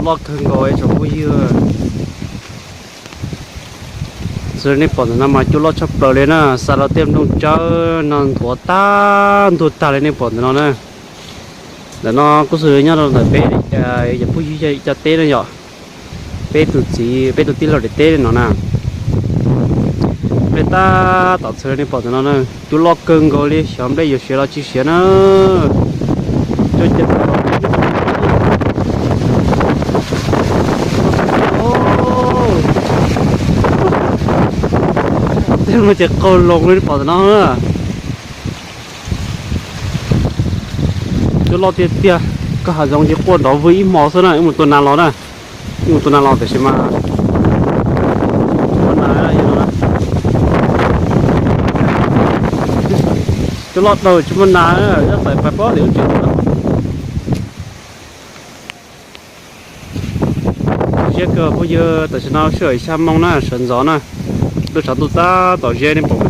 Loj kawg nkaus tsoom phooj ywg. Xws li nej pom ntawm no mas cua loj tshaj plaws li na, xa los tej nplooj tsawb no nthuav tag ntuag tag li nej pom ntawm no na. Ntawm no kuj xws li nyob rau ntawm peb cov phooj ywg cov teb na yom. Peb tus txiv peb tus tij laug daim teb no na. Nplej tab tom txhawv li nej pom ntawm no na, cua loj kawg nkaus li, xyov nplej yuav siav los tsis siav na. Cua cia tej no ces qaug loo li nej pom ntawm no na. Cua loj tiag tiag, koj hav zoov ces quaj nrov vwg ib hmo xwb na, wb mus tua nas los na. Wb mus tua nas los tiam sis mas cua loj dhau tsis muaj nas, tab tom pais pob tim lub tsev. Siab kawg phooj ywg, tam sim no sij hawm xya moo na, sawv ntxov na, lub tshav ntuj tab tom ze nej pom no.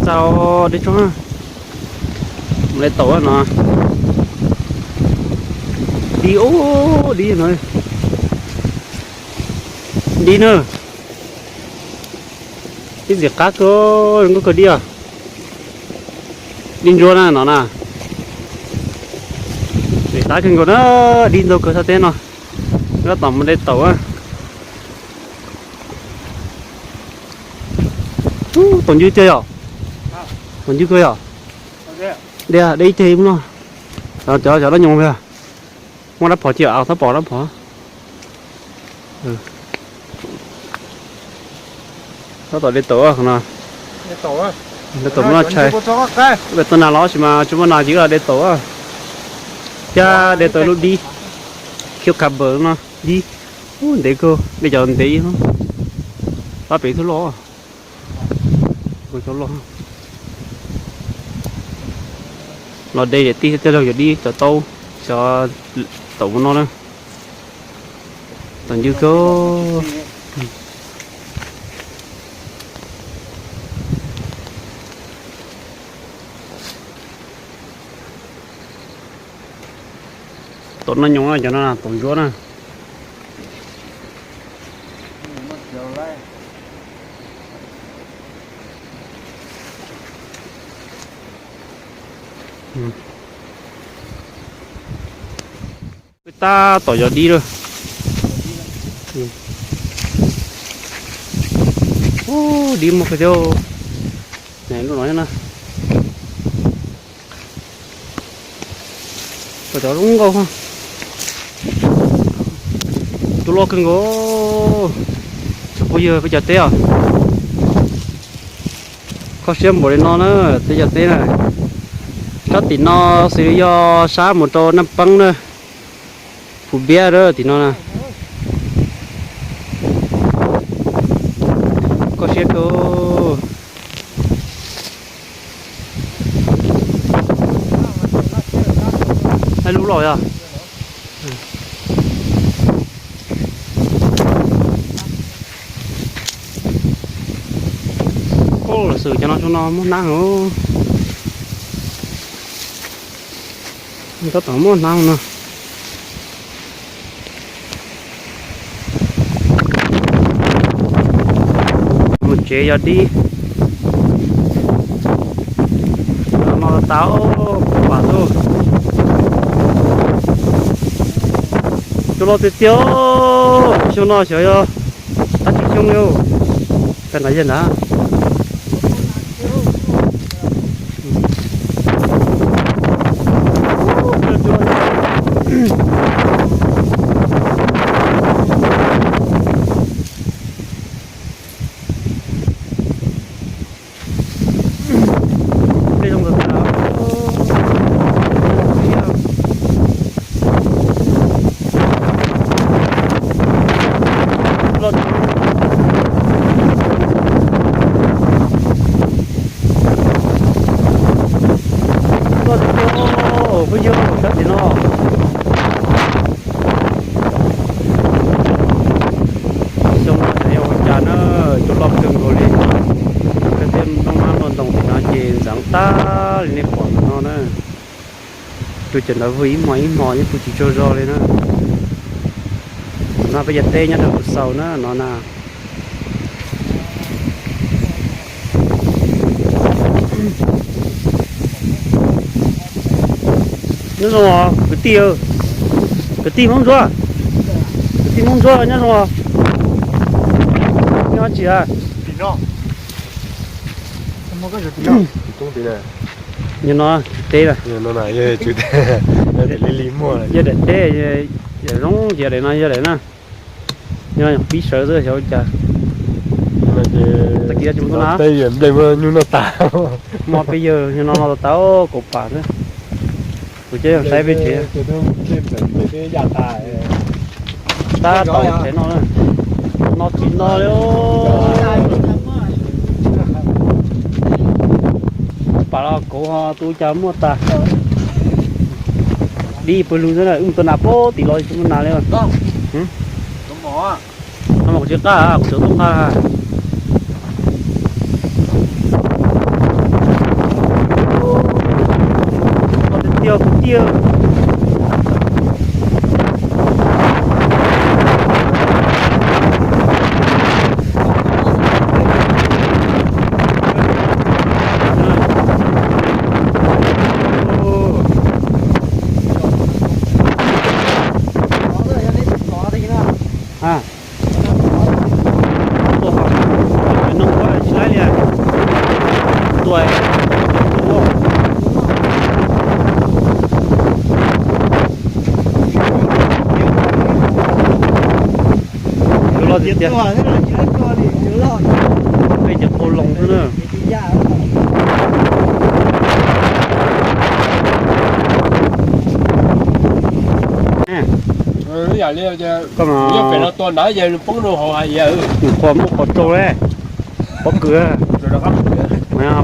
Txaus deb tsob, mus le taum no. Dib ub, dib no, dib na. Ib ntxim qab kawg, zoo nkauj kawg dib os. Dib ntsuab na no na. Ntxim qab kawg nkaus na, dib ntau kawg sab teb no. Tab tom mus de taum. Taum ncw tiag yom. Taum ncw kawg yom. De, de ib teg no. Cov, cov dab nyoos, muaj dab phom cia, thab pom dab phom. Tab tom de taum no. De taum no tshais. Tab tom nas los sis mas tsis muaj nas ces wb los de taum. Thiab de tau lub dib, cucumber no, dib. Ub, ntev kawg, de cov ntev, pab pem thub loj. Los de yam tij thiab coj los yog dib cov taub, cov taum no na. Taum ncw kawg. Taum no nyoos, cov no taum ntsuab na. Tab tom yog dib lawm. Ub, dib muaj kawg thiab. Lub no na. Cov zoo nkauj, cua loj kawg nkaus. Tsoom phooj ywg peb cov teb os, kho siab npaum li no na, peb cov teb na. Sab tim no xws li yog sab mus rau Naj Peeb na, Phu Npiab na tim no na. Kho siab kawg. Lub loj yog. Ub, lawv xwm cov no, cov no muaj hnab heev. Tab tom muaj hnab no. Mus tsev yog dib. No tas pam xwb. Cua loj tiag tiag, xyoo no xyov yog tab tsis xyoo li. Tag nrho yog ntag. Tag li nej pom ntawm no na, tus cov ntawd vwm ib hmos ib hmos yeej pw tsis tsaug zog li na. No peb cov teb nyob rau Phu Xaus na no na. Nyob zoo kwv tij, kwv tij Hmoob Ntsuab, kwv tij Hmoob Ntsuab nyob zoo os. Nyob tsis Nyob no teb, yog daim teb, yog daim no yog daim na. Nyob pib sawv xwb xyov ua cas. Tag kis tsis mus tua na. Hmo peb yawg yog no no tas tas kaum pam xwb. Kuv coj yog saib peb tsev. Tab tom tsev no, no tsis no li. Pam los kauv ho tu cas muaj tas. Dib pawg lug xwb na, wb mus tua nas pab tim los tsis muaj nas li. No mas kuv tsis qab, kuv tseem tuaj nqa. Tiag tiag. Tua, tua, tua. Yuav loj tiag tiag. Peb cov qau loo xwb na. Koj mas, tus qhua muaj qhov tsau le, pob kws,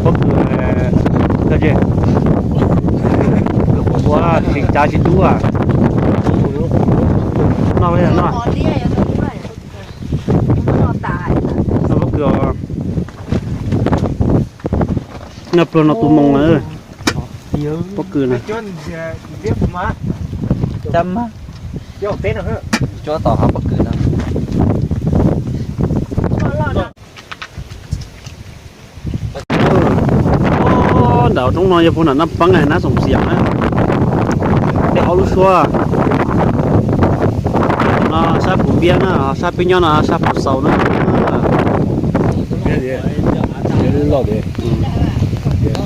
pob kws, ua tsis cav tsis dub. Noj, noj pob kws, noj pluag no tu moo na. Pob kws na. Cuab tom hab pob kws no. Nram roob no yog puag nram Naj Peeb, Nab Xoom Xiam na. Dej ob lub suab. No sab Phuv Npiab na, sab peb nyob no sab Phuv Xaus na.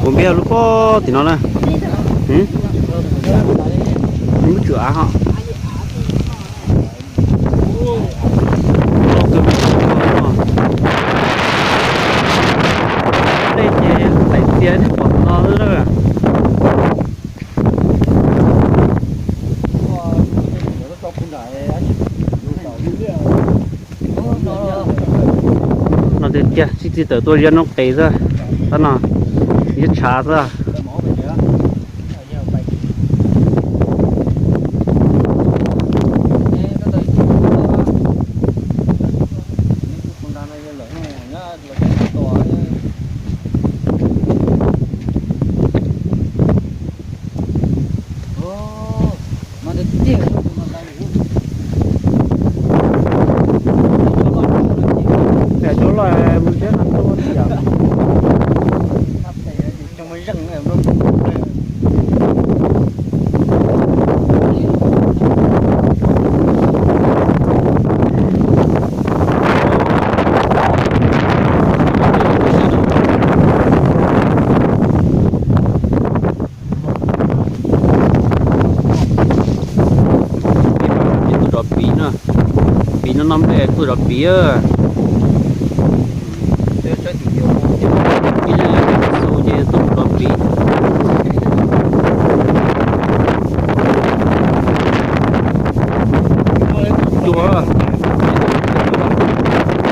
Phuv Npiab lub pob tim no na. Lub tswm av ho. Dej ces tais txias nej pom no xwb na. No tiag tiag, sib txij tawm tuaj ziab noob qes xwb, tab no ziab tshav xwb. Tuaj zov piv na, piv no no nplej tuaj zov piv. Piv xu ces tuaj zov piv. Cua,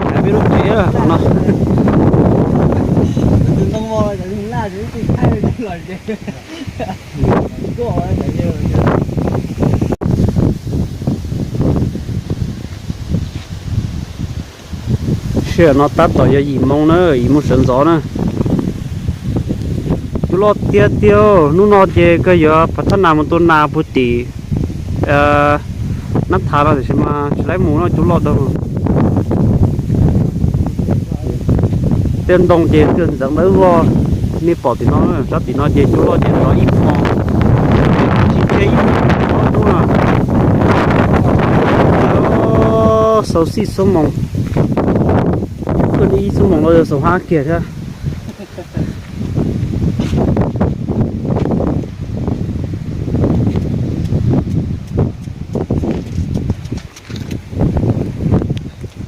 peb lub tsev no. Sij hawm no tab tom yog yim moo na, yim moo sawv ntxov na. Loj tiag tiag, hnub no ces koj yuav phav thab nas mus tua nas puag tim Nab Thav no tiam sis mas tsis laib mus no, cua loj dhau. Tej ntoo ces twb ntxeev dawb vog, nej pom tim no, sab tim no ces cua loj ces rov ib hmo, tsis ntshe ib hmo rov hnub no. Xaus xij xuab moos, ib xuab moos los xaus hab kiag thiab.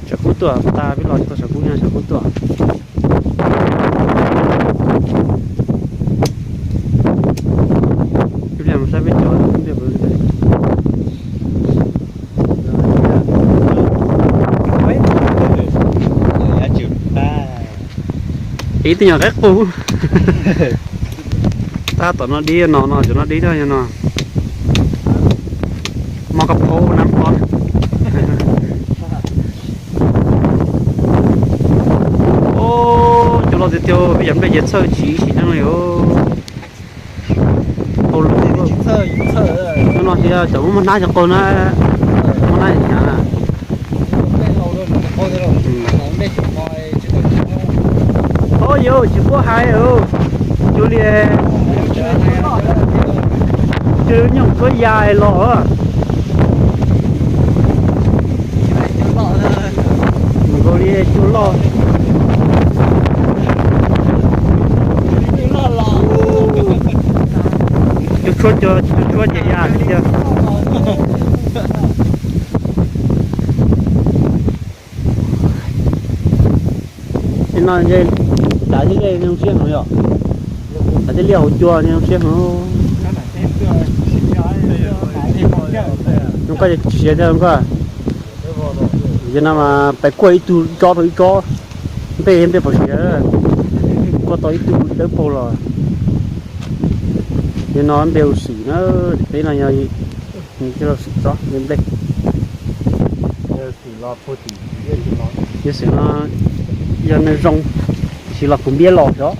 Tsam kub tuaj, tas peb los tsis tau tsam kub, tsam kub tuaj. Ib pliag mus saib peb cov. Ib tug nyuam qaib qus. Tab tom no dib no, no cov no dib yog no. Mos koj phau nab qos. Cua loj tiag tiag, peb cov nplej ces txhawj tsis sim neej li os. Qau lug. Hnub no ces cov muab muab hnab cov qau na, muab hnab hnyav na. Thaub yau tsis paub hais, cuag li, cuag li nyooj tsuab ya los. Nkaus li cua loj. Cua tshuab, cua tshuab ces ya tiag tiag. Ces no ntshe tav thiab dej zoo siab heev yom. Tav thiab liaj hauv cua zoo siab heev. Zoo koj tsis siav thiab koj. Yog no mas pais kuaj ib tug tsob rau ib tsob, nplej nplej pom siav, kuaj tau ib tug dawb paug los. Yog no npe hu xwm na, peb no yog tij laug xwm tsob nplej. Yog xwm no yog neeg zoo, tiam sis los puv npiab los xyov.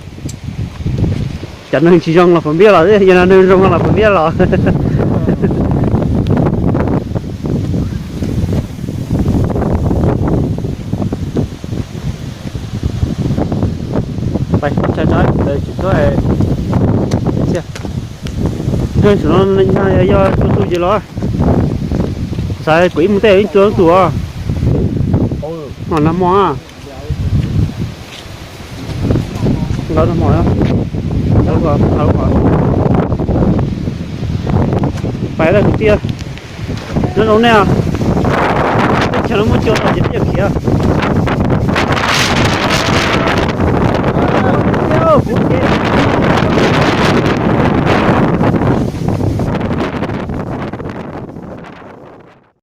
Cov neeg tsis zoo los puv npiab los, yog no neeg zoo los puv npiab los. Pais tshais tshais tsis txhob thiab. Nyob saum no yog cua tu ces los. Xav kuv ib mus tej ib cua tu os. Nag hmo, nag hmo, pais tau kwv tij, nyob zoo nej. Teb chaws no muaj cua los ces peb yuav khiav.